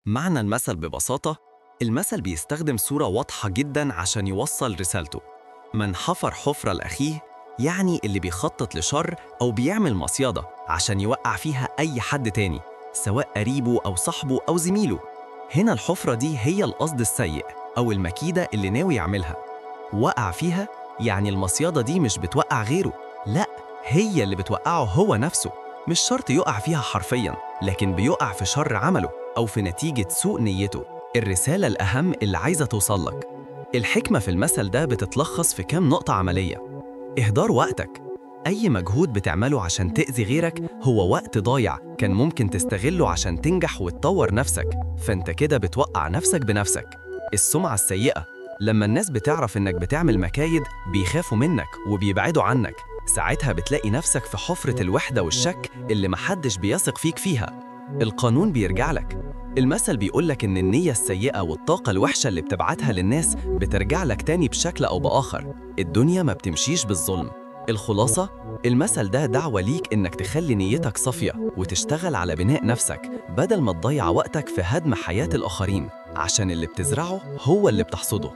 معنى المثل ببساطة، المثل بيستخدم صورة واضحة جدا عشان يوصل رسالته. من حفر حفرة لأخيه، يعني اللي بيخطط لشر أو بيعمل مصيادة عشان يوقع فيها أي حد تاني، سواء قريبه أو صاحبه أو زميله. هنا الحفرة دي هي القصد السيء أو المكيدة اللي ناوي يعملها. وقع فيها يعني المصيادة دي مش بتوقع غيره، لا، هي اللي بتوقعه هو نفسه. مش شرط يقع فيها حرفياً، لكن بيقع في شر عمله أو في نتيجة سوء نيته. الرسالة الأهم اللي عايزة توصل لك. الحكمة في المثل ده بتتلخص في كام نقطة عملية. إهدار وقتك. أي مجهود بتعمله عشان تأذي غيرك هو وقت ضايع كان ممكن تستغله عشان تنجح وتطور نفسك، فأنت كده بتوقع نفسك بنفسك. السمعة السيئة. لما الناس بتعرف إنك بتعمل مكايد بيخافوا منك وبيبعدوا عنك، ساعتها بتلاقي نفسك في حفرة الوحدة والشك اللي محدش بيثق فيك فيها. القانون بيرجع لك. المثل بيقولك إن النية السيئة والطاقة الوحشة اللي بتبعتها للناس بترجع لك تاني بشكل أو بآخر. الدنيا ما بتمشيش بالظلم. الخلاصة، المثل ده دعوة ليك إنك تخلي نيتك صافية وتشتغل على بناء نفسك بدل ما تضيع وقتك في هدم حياة الآخرين، عشان اللي بتزرعه هو اللي بتحصده.